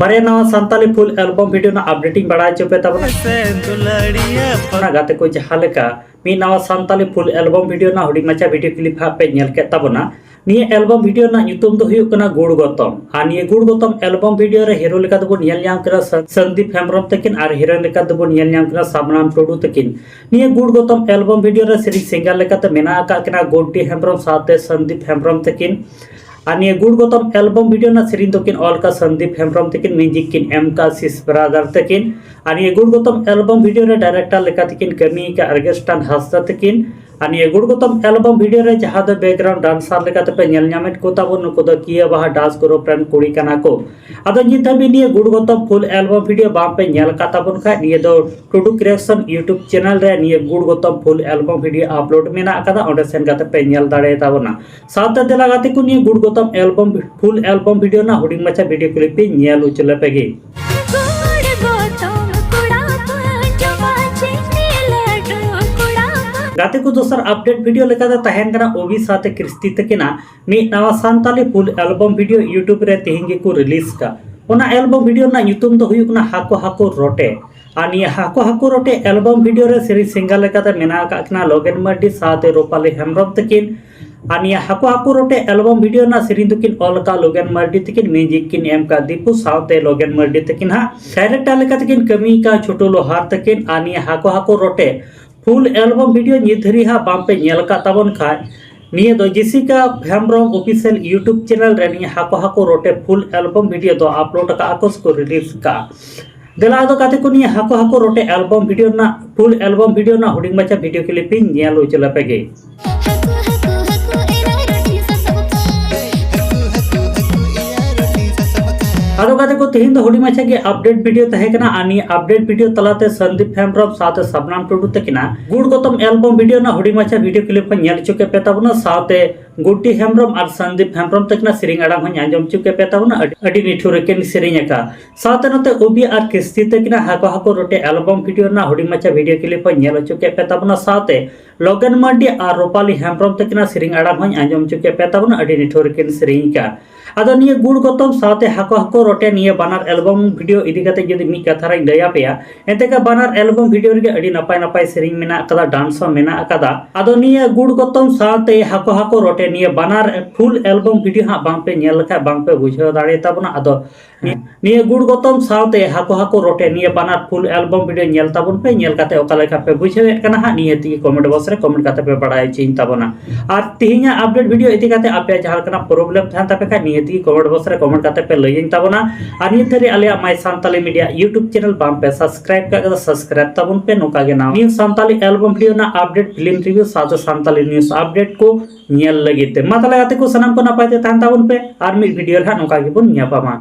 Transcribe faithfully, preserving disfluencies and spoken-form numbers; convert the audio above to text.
ᱵᱟᱨᱭᱟ ᱱᱟᱣᱟ ᱥᱟᱱᱛᱟᱞᱤ ᱯᱷᱩᱞ ᱮᱞᱵᱚᱢ ᱵᱷᱤᱰᱤᱭᱳ ᱨᱮᱱᱟᱜ ᱟᱯᱰᱮᱴ ᱤᱧ ᱵᱟᱲᱟᱭ ᱦᱚᱪᱚ ᱯᱮ ᱛᱟᱵᱚᱱᱟ᱾ ᱚᱱᱟ ᱜᱟᱛᱮ ᱠᱚ, ᱡᱟᱦᱟᱸ ᱞᱮᱠᱟ ᱢᱤᱫ ᱱᱟᱣᱟ ᱥᱟᱱᱛᱟᱞᱤ ᱯᱷᱩᱞ ᱮᱞᱵᱚᱢ ᱵᱷᱤᱰᱤᱭᱳ ᱨᱮᱱᱟᱜ ᱦᱩᱰᱤᱧ ᱢᱟᱪᱷᱟ ᱵᱷᱤᱰᱤᱭᱳ ᱠᱞᱤᱯ ᱦᱟᱸᱜ ᱯᱮ ᱧᱮᱞ ᱠᱮᱫ ᱛᱟᱵᱚᱱᱟ᱾ ᱱᱤᱭᱟᱹ ᱮᱞᱵᱚᱢ ᱵᱷᱤᱰᱤᱭᱳ ᱨᱮᱱᱟᱜ ᱧᱩᱛᱩᱢ ᱫᱚ ᱦᱩᱭᱩᱜ ᱠᱟᱱᱟ ᱜᱩᱲ ᱜᱚᱛᱚᱢ᱾ ᱟᱨ ᱱᱤᱭᱟᱹ ᱜᱩᱲ ᱜᱚᱛᱚᱢ ᱮᱞᱵᱚᱢ ᱵᱷᱤᱰᱤᱭᱳ ᱨᱮ ᱦᱤᱨᱳ ᱞᱮᱠᱟ ᱫᱚᱵᱚᱱ ᱧᱮᱞ ᱧᱟᱢ ᱠᱟᱱᱟ ᱥᱟ-, ᱥᱟᱱᱫᱤᱯ ᱦᱮᱢᱵᱨᱚᱢ ᱛᱟᱹᱠᱤᱱ, ᱟᱨ ᱦᱤᱨᱳᱭᱤᱱ ᱞᱮᱠᱟ ᱫᱚᱵᱚᱱ ᱧᱮᱞ ᱧᱟᱢ ᱠᱟᱱᱟ ᱥᱟᱢᱱᱟᱢ ᱴᱩᱰᱩ ᱛᱟᱹᱠᱤᱱ᱾ ᱱᱤᱭᱟᱹ ᱜᱩᱲ ᱜᱚᱛᱚᱢ ᱮᱞᱵᱚᱢ ᱵᱷᱤᱰᱤᱭᱳ ᱨᱮ ᱥᱮᱨᱮᱧ ᱥᱤᱝᱜᱟᱨ ᱞᱮᱠᱟᱛᱮ ᱢᱮᱱᱟᱜ ᱟᱠᱟᱫ ᱠᱤᱱᱟ ᱜᱳᱰᱰᱤ ᱦᱮᱢᱵᱨᱚᱢ ᱥᱟᱶᱛᱮ ᱥᱟᱱᱫᱤᱯ ᱦᱮᱢᱵᱨᱚᱢ ᱛᱟᱹᱠᱤᱱ᱾ ᱟᱨ ᱱᱤᱭᱟᱹ ᱜᱩᱲ ᱜᱚᱛᱚᱢ ᱮᱞᱵᱚᱢ ᱵᱷᱤᱰᱤᱭᱳ ᱨᱮᱱᱟᱜ ᱥᱮᱨᱮᱧ ᱫᱚᱠᱤᱱ ᱚᱞ ᱟᱠᱟᱫ ᱥᱟᱱᱫᱤᱯ ᱦᱮᱢᱵᱨᱚᱢ ᱛᱟᱹᱠᱤᱱ, ᱢᱤᱣᱡᱤᱠ ᱠᱤᱱ ᱮᱢ ᱟᱠᱟᱫ ᱥᱤᱥ ᱵᱨᱟᱫᱟᱨ ᱛᱟᱹᱠᱤᱱ᱾ ᱟᱨ ᱱᱤᱭᱟᱹ ᱜᱩᱲ ᱜᱚᱛᱚᱢ ᱮᱞᱵᱚᱢ ᱵᱷᱤᱰᱤᱭᱳ ᱨᱮ ᱰᱟᱭᱨᱮᱠᱴᱚᱨ ᱞᱮᱠᱟ ᱛᱮᱠᱤᱱ ᱠᱟᱹᱢᱤ ᱟᱠᱟᱫ ᱟᱨᱜᱮᱥᱴᱟᱱ ᱦᱟᱸᱥᱫᱟ ᱛᱟᱹᱠᱤᱱ᱾ ᱟᱨ ᱱᱤᱭᱟᱹ ᱜᱩᱲ ᱜᱚᱛᱚᱢ ᱮᱞᱵᱚᱢ ᱵᱷᱤᱰᱤᱭᱳ ᱨᱮ ᱡᱟᱦᱟᱸ ᱫᱚ ᱵᱮᱠᱜᱨᱟᱣᱩᱱᱰ ᱰᱟᱱᱥᱟᱨ ᱞᱮᱠᱟ ᱛᱮᱯᱮ ᱧᱮᱞ ᱧᱟᱢᱮᱫ ᱠᱚ ᱛᱟᱵᱚᱱ, ᱱᱩᱠᱩ ᱫᱚ ᱠᱤᱭᱟᱹ ᱵᱟᱦᱟ ᱰᱟᱱᱥ ᱜᱨᱩᱯ ᱨᱮᱱ ᱠᱩᱲᱤ ᱠᱟᱱᱟ ᱠᱚ᱾ ᱟᱫᱚ ᱱᱤᱛ ᱫᱷᱟᱹᱵᱤᱡ ᱱᱤᱭᱟᱹ ᱜᱩᱲ ᱜᱚᱛᱚᱢ ᱯᱷᱩᱞ ᱮᱞᱵᱚᱢ ᱵᱷᱤᱰᱤᱭᱳ ᱵᱟᱝ ᱯᱮ ᱧᱮᱞ ᱟᱠᱟᱫ ᱛᱟᱵᱚᱱ ᱠᱷᱟᱡ, ᱱᱤᱭᱟᱹ ᱫᱚ ᱴᱩᱰᱩ ᱠᱨᱤᱭᱮᱥᱚᱱ ᱭᱩᱴᱩᱵᱽ ᱪᱮᱱᱮᱞ ᱨᱮ ᱱᱤᱭᱟᱹ ᱜᱩᱲ ᱜᱚᱛᱚᱢ ᱯᱷᱩᱞ ᱮᱞᱵᱚᱢ ᱵᱷᱤᱰᱤᱭᱳ ᱟᱯᱞᱳᱰ ᱢᱮᱱᱟᱜ ᱟᱠᱟᱫᱟ, ᱚᱸᱰᱮ ᱥᱮᱱ ᱠᱟᱛᱮ ᱯᱮ ᱧᱮᱞ ᱫᱟᱲᱮᱭᱟᱛᱟ ᱵᱚᱱᱟ᱾ ᱥᱟᱶᱛᱮ ᱫᱮᱞᱟ ᱜᱟᱛᱮ ᱠᱚ, ᱱᱤᱭᱟᱹ ᱜᱩᱲ ᱜᱚᱛᱚᱢ ᱮᱞᱵᱚᱢ, ᱯᱷᱩᱞ ᱮᱞᱵᱚᱢ ᱵᱷᱤᱰᱤᱭᱳ ᱨᱮᱱᱟᱜ ᱦᱩᱰᱤᱧ ᱢᱟᱪᱷᱟ ᱵᱷᱤᱰᱤᱭᱳ ᱠᱞᱤᱯ ᱤᱧ ᱧᱮᱞ ᱦᱚᱪᱚ ᱞᱮᱯᱮ ᱜᱮ᱾ ᱜᱩᱲ ᱜᱚᱛᱚᱢ ᱠᱚᱲᱟ ᱯᱟᱹᱱ ᱡᱚᱢᱟ ᱪᱤᱱᱤ ᱞᱟᱹᱰᱩ ᱠᱚᱲᱟ ᱯᱟᱹᱱ᱾ ᱜᱟᱛᱮ ᱠᱚ, ᱫᱚᱥᱟᱨ ᱟᱯᱰᱮᱴ ᱵᱷᱤᱰᱤᱭᱳ ᱞᱮᱠᱟᱛᱮ ᱛᱟᱦᱮᱱ ᱠᱟᱱᱟ ᱚᱵᱷᱤ ᱥᱟᱶᱛᱮ ᱠᱨᱤᱥᱴᱤ ᱛᱟᱹᱠᱤᱱᱟᱜ ᱢᱤᱫ ᱱᱟᱣᱟ ᱥᱟᱱᱛᱟᱞᱤ ᱯᱷᱩᱞ ᱮᱞᱵᱚᱢ ᱵᱷᱤᱰᱤᱭᱳ ᱭᱩᱴᱩᱵᱽ ᱨᱮ ᱛᱮᱦᱮᱧ ᱜᱮᱠᱚ ᱨᱤᱞᱤᱡᱽ ᱠᱟᱜ᱾ ᱚᱱᱟ ᱮᱞᱵᱚᱢ ᱵᱷᱤᱰᱤᱭᱳ ᱨᱮᱱᱟᱜ ᱧᱩᱛᱩᱢ ᱫᱚ ᱦᱩᱭᱩᱜ ᱠᱟᱱᱟ ᱦᱟᱠᱚ ᱦᱟᱠᱚ ᱨᱚᱴᱮ᱾ ᱟᱨ ᱱᱤᱭᱟᱹ ᱦᱟᱠᱚ ᱦᱟᱠᱚ ᱨᱚᱴᱮ ᱮᱞᱵᱚᱢ ᱵᱷᱤᱰᱤᱭᱳ ᱨᱮ ᱥᱮᱨᱮᱧ ᱥᱤᱝᱜᱟᱨ ᱞᱮᱠᱟᱛᱮ ᱢᱮᱱᱟᱜ ᱟᱠᱟᱫ ᱠᱤᱱᱟ ᱞᱚᱜᱮᱱ ᱢᱟᱨᱰᱤ ᱥᱟᱶᱛᱮ ᱨᱩᱯᱟᱞᱤ ᱦᱮᱢᱵᱨᱚᱢ ᱛᱟᱹᱠᱤᱱ᱾ ᱟᱨ ᱱᱤᱭᱟᱹ ᱦᱟᱠᱚ ᱦᱟᱠᱚ ᱨᱚᱴᱮ ᱮᱞᱵᱚᱢ ᱵᱷᱤᱰᱤᱭᱳ ᱨᱮᱱᱟᱜ ᱥᱮᱨᱮᱧ ᱫᱚᱠᱤᱱ ᱚᱞ ᱟᱠᱟᱫ ᱞᱚᱜᱮᱱ ᱢᱟᱨᱰᱤ ᱛᱟᱹᱠᱤᱱ, ᱢᱤᱣᱡᱤᱠ ᱠᱤᱱ ᱮᱢ ᱟᱠᱟᱫ ᱫᱤᱯᱩ ᱥᱟᱶᱛᱮ ᱞᱚᱜᱮᱱ ᱢᱟᱨᱰᱤ ᱛᱟᱹᱠᱤᱱ ᱦᱟᱸᱜ᱾ ᱰᱟᱭᱨᱮᱠᱴᱚᱨ ᱞᱮᱠᱟ ᱛᱮᱠᱤᱱ ᱠᱟᱹᱢᱤ ᱟᱠᱟᱫ ᱪᱷᱳᱴᱩ ᱞᱳᱦᱟᱨ ᱛᱟᱹᱠᱤᱱ᱾ ᱟᱨ ᱱᱤᱭᱟᱹ ᱦᱟᱠᱚ ᱦᱟᱠᱚ ᱨᱚᱴᱮ ᱯᱷᱩᱞ ᱮᱞᱵᱚᱢ ᱵᱷᱤᱰᱤᱭᱳ ᱱᱤᱛ ᱫᱷᱟᱹᱨᱤᱡ ᱦᱟᱸᱜ ᱵᱟᱝ ᱯᱮ ᱧᱮᱞ ᱟᱠᱟᱫ ᱛᱟᱵᱚᱱ ᱠᱷᱟᱡ, ᱱᱤᱭᱟᱹ ᱫᱚ ᱡᱮᱥᱤᱠᱟ ᱦᱮᱢᱵᱨᱚᱢ ᱚᱯᱷᱤᱥᱤᱭᱟᱞ ᱭᱩᱴᱩᱵᱽ ᱪᱮᱱᱮᱞ ᱨᱮ ᱱᱤᱭᱟᱹ ᱦᱟᱠᱚ ᱦᱟᱠᱚ ᱨᱚᱴᱮ ᱯᱷᱩᱞ ᱮᱞᱵᱚᱢ ᱵᱷᱤᱰᱤᱭᱳ ᱫᱚ ᱟᱯᱞᱳᱰ ᱟᱠᱟᱫᱼᱟ ᱠᱚ ᱥᱮᱠᱚ ᱨᱤᱞᱤᱡᱽ ᱟᱠᱟᱫᱼᱟ᱾ ᱫᱮᱞᱟ ᱟᱫᱚ ᱜᱟᱛᱮ ᱠᱚ, ᱱᱤᱭᱟᱹ ᱦᱟᱠᱚ ᱦᱟᱠᱚ ᱨᱚᱴᱮ ᱮᱞᱵᱚᱢ ᱵᱷᱤᱰᱤᱭᱳ ᱨᱮᱱᱟᱜ, ᱯᱷᱩᱞ ᱮᱞᱵᱚᱢ ᱵᱷᱤᱰᱤᱭᱳ ᱨᱮᱱᱟᱜ ᱦᱩᱰᱤᱧ ᱢᱟᱪᱷᱟ ᱵᱷᱤᱰᱤᱭᱳ ᱠᱞᱤᱯ ᱤᱧ ᱧᱮᱞ ᱦᱚᱪᱚ ᱞᱮᱯᱮ ᱜᱮ᱾ ᱦᱟᱹᱠᱩ, ᱦᱟᱹᱠᱩ, ᱦᱟᱹᱠᱩ, ᱮᱨᱟ ᱨᱚᱴᱤ ᱥᱟᱥᱟᱯᱟᱛᱟ᱾ ᱦᱟᱹᱠᱩ, ᱦᱟᱹᱠᱩ, ᱦᱟᱹᱠᱩ, ᱮᱨᱟ ᱨᱚᱴᱤ ᱥᱟᱥᱟᱯᱟᱛᱟ᱾ ᱟᱫᱚ ᱜᱟᱛᱮ ᱠᱚ, ᱛᱮᱦᱮᱧ ᱫᱚ ᱦᱩᱰᱤᱧ ᱢᱟᱪᱷᱟ ᱜᱮ ᱟᱯᱰᱮᱴ ᱵᱷᱤᱰᱤᱭᱳ ᱛᱟᱦᱮᱸ ᱠᱟᱱᱟ᱾ ᱟᱨ ᱱᱤᱭᱟᱹ ᱟᱯᱰᱮᱴ ᱵᱷᱤᱰᱤᱭᱳ ᱛᱟᱞᱟᱛᱮ ᱥᱟᱱᱫᱤᱯ ᱦᱮᱢᱵᱨᱚᱢ ᱥᱟᱶᱛᱮ ᱥᱟᱵᱱᱟᱢ ᱴᱩᱰᱩ ᱛᱟᱹᱠᱤᱱᱟᱜ ᱜᱩᱲ ᱜᱚᱛᱚᱢ ᱮᱞᱵᱚᱢ ᱵᱷᱤᱰᱤᱭᱳ ᱨᱮᱱᱟᱜ ᱦᱩᱰᱤᱧ ᱢᱟᱪᱷᱟ ᱵᱷᱤᱰᱤᱭᱳ ᱠᱞᱤᱯ ᱦᱚᱸ ᱧᱮᱞ ᱦᱚᱪᱚ ᱠᱮᱫ ᱯᱮ ᱛᱟᱵᱚᱱᱟ᱾ ᱥᱟᱶᱛᱮ ᱜᱩᱰᱰᱤ ᱦᱮᱢᱵᱨᱚᱢ ᱟᱨ ᱥᱟᱱᱫᱤᱯ ᱦᱮᱢᱵᱨᱚᱢ ᱛᱟᱹᱠᱤᱱᱟᱜ ᱥᱮᱨᱮᱧ ᱟᱲᱟᱝ ᱦᱚᱸᱧ ᱟᱸᱡᱚᱢ ᱦᱚᱪᱚ ᱠᱮᱫ ᱯᱮ ᱛᱟᱵᱚᱱᱟ᱾ ᱟᱹᱰᱤ, ᱟᱹᱰᱤ ᱱᱤᱴᱷᱩᱨ ᱜᱮᱠᱤᱱ ᱥᱮᱨᱮᱧ ᱟᱠᱟᱫᱼᱟ᱾ ᱥᱟᱶᱛᱮ ᱱᱚᱛᱮ ᱚᱵᱷᱤ ᱟᱨ ᱠᱨᱤᱥᱴᱤ ᱛᱟᱹᱠᱤᱱᱟᱜ ᱦᱟᱠᱚ ᱦᱟᱠᱚ ᱨᱚᱴᱮ ᱮᱞᱵᱚᱢ ᱵᱷᱤᱰᱤᱭᱳ ᱨᱮᱱᱟᱜ ᱦᱩᱰᱤᱧ ᱢᱟᱪᱷᱟ ᱵᱷᱤᱰᱤᱭᱳ ᱠᱞᱤᱯ ᱦᱚᱸ ᱧᱮᱞ ᱦᱚᱪᱚ ᱠᱮᱫ ᱯᱮ ᱛᱟᱵᱚᱱᱟ᱾ ᱥᱟᱶᱛᱮ ᱞᱚᱜᱮᱱ ᱢᱟᱨᱰᱤ ᱟᱨ ᱨᱩᱯᱟᱞᱤ ᱦᱮᱢᱵᱨᱚᱢ ᱛᱟᱹᱠᱤᱱᱟᱜ ᱥᱮᱨᱮᱧ ᱟᱲᱟᱝ ᱦᱚᱸᱧ ᱟᱸᱡᱚᱢ ᱦᱚᱪᱚ ᱠᱮᱫ ᱯᱮ ᱛᱟᱵᱚᱱᱟ, ᱟᱹᱰᱤ ᱱᱤᱴᱷᱩᱨ ᱠᱤᱱ ᱥᱮᱨᱮᱧ ᱟᱠᱟᱫᱼᱟ᱾ ᱟᱫᱚ ᱱᱤᱭᱟᱹ ᱜᱩᱲ ᱜᱚᱛᱚᱢ ᱥᱟᱶᱛᱮ ᱦᱟᱠᱚ ᱦᱟᱠᱚ ᱨᱚᱴᱮ ᱱᱤᱭᱟᱹ ᱵᱟᱱᱟᱨ ᱮᱞᱵᱚᱢ ᱵᱷᱤᱰᱤᱭᱳ ᱤᱫᱤ ᱠᱟᱛᱮ ᱡᱩᱫᱤ ᱢᱤᱫ ᱠᱟᱛᱷᱟ ᱨᱮᱧ ᱞᱟᱹᱭ ᱟᱯᱮᱭᱟ, ᱮᱱᱛᱮ ᱠᱷᱟᱱ ᱵᱟᱱᱟᱨ ᱮᱞᱵᱚᱢ ᱵᱷᱤᱰᱤᱭᱳ ᱨᱮᱜᱮ ᱟᱹᱰᱤ ᱱᱟᱯᱟᱭ ᱱᱟᱯᱟᱭ ᱥᱮᱨᱮᱧ ᱢᱮᱱᱟᱜ ᱟᱠᱟᱫᱟ, ᱰᱟᱱᱥ ᱦᱚᱸ ᱢᱮᱱᱟᱜ ᱟᱠᱟᱫᱟ᱾ ᱟᱫᱚ ᱱᱤᱭᱟᱹ ᱜᱩᱲ ᱜᱚᱛᱚᱢ ᱥᱟᱶᱛᱮ ᱦᱟᱠᱚ ᱦᱟᱠᱚ ᱨᱚᱴᱮ ᱱᱤᱭᱟᱹ ᱵᱟᱱᱟᱨ ᱯᱷᱩᱞ ᱮᱞᱵᱚᱢ ᱵᱷᱤᱰᱤᱭᱳ ᱦᱟᱸᱜ ᱵᱟᱝᱯᱮ ᱧᱮᱞ ᱞᱮᱠᱷᱟᱱ ᱵᱟᱝᱯᱮ ᱵᱩᱡᱷᱟᱹᱣ ᱫᱟᱲᱮᱭᱟᱛᱟᱵᱚᱱᱟ᱾ ᱟᱫᱚ ᱱᱤᱭᱟᱹ ᱜᱩᱲ ᱜᱚᱛᱚᱢ ᱥᱟᱶᱛᱮ ᱦᱟᱠᱚ ᱦᱟᱠᱚ ᱨᱚᱴᱮ ᱱᱤᱭᱟᱹ ᱵᱟᱱᱟᱨ ᱯᱷᱩᱞ ᱮᱞᱵᱚᱢ ᱵᱷᱤᱰᱤᱭᱳ ᱧᱮᱞ ᱛᱟᱵᱚᱱ ᱯᱮ, ᱧᱮᱞ ᱠᱟᱛᱮ ᱚᱠᱟ ᱞᱮᱠᱟ ᱯᱮ ᱵᱩᱡᱷᱟᱹᱣᱮᱫ ᱠᱟᱱᱟ ᱦᱟᱸᱜ ᱱᱤᱭᱟᱹ ᱛᱮᱜᱮ ᱠᱚᱢᱮᱱᱴ ᱵᱚᱠᱥ ᱨᱮ ᱠᱚᱢᱮᱱᱴ ᱠᱟᱛᱮ ᱯᱮ ᱵᱟᱲᱟᱭ ᱦᱚᱪᱚᱧ ᱛᱟᱵᱚᱱᱟ᱾ ᱟᱨ ᱛᱮᱦᱮᱧᱟᱜ ᱟᱯᱰᱮᱴ ᱵᱷᱤᱰᱤᱭᱳ ᱤᱫᱤ ᱠᱟᱛᱮ ᱟᱯᱮᱭᱟᱜ ᱡᱟᱦᱟᱸ ᱞᱮᱠᱟᱱᱟᱜ ᱯᱨᱚᱵᱞᱮᱢ ᱛᱟᱦᱮᱱ ᱛᱟᱯᱮ ᱠᱷᱟᱱ ᱱᱤᱭᱟᱹ ᱛᱮᱜᱮ ᱠᱚᱢᱮᱱᱴ ᱵᱚᱠᱥ ᱨᱮ ᱠᱚᱢᱮᱱᱴ ᱠᱟᱛᱮ ᱯᱮ ᱞᱟᱹᱭᱟᱹᱧ ᱛᱟᱵᱚᱱᱟ᱾ ᱟᱨ ᱱᱤᱭᱟᱹ ᱫᱷᱟᱹᱨᱤᱡ ᱟᱞᱮᱭᱟᱜ ᱢᱟᱭ ᱥᱟᱱᱛᱟᱞᱤ ᱢᱤᱰᱤᱭᱟ ᱭᱩᱴᱩᱵᱽ ᱪᱮᱱᱮᱞ ᱵᱟᱝ ᱯᱮ ᱥᱟᱵᱥᱠᱨᱟᱭᱤᱵ ᱠᱟᱜ ᱠᱟᱫᱟ, ᱥᱟᱵᱥᱠᱨᱟᱭᱤᱵ ᱛᱟᱵᱚᱱ ᱯᱮ᱾ ᱱᱚᱝᱠᱟ ᱜᱮ ᱱᱟᱣᱟ ᱱᱤᱭᱩ ᱥᱟᱱᱛᱟᱞᱤ ᱮᱞᱵᱚᱢ ᱵᱷᱤᱰᱤᱭᱳ ᱨᱮᱱᱟᱜ ᱟᱯᱰᱮᱴ, ᱯᱷᱤᱞᱢ ᱨᱤᱵᱷᱤᱭᱩ ᱥᱟᱶᱛᱮ ᱥᱟᱱᱛᱟᱞᱤ ᱱᱤᱭᱩᱡᱽ ᱟᱯᱰᱮᱴ ᱠᱚ ᱧᱮᱞ ᱞᱟᱹᱜᱤᱫ ᱛᱮ᱾ ᱢᱟ ᱛᱟᱦᱞᱮ ᱜᱟᱛᱮ ᱠᱚ, ᱥᱟᱱᱟᱢ ᱠᱚ ᱱᱟᱯᱟᱭ ᱛᱮ ᱛᱟᱦᱮᱱ ᱛᱟᱵᱚᱱ ᱯᱮ, ᱟᱨ ᱢᱤᱫ ᱵᱷᱤᱰᱤᱭᱳ ᱨᱮ ᱦᱟᱸᱜ ᱱᱚᱝᱠᱟ ᱜᱮᱵᱚᱱ ᱧᱟᱯᱟᱢᱟ᱾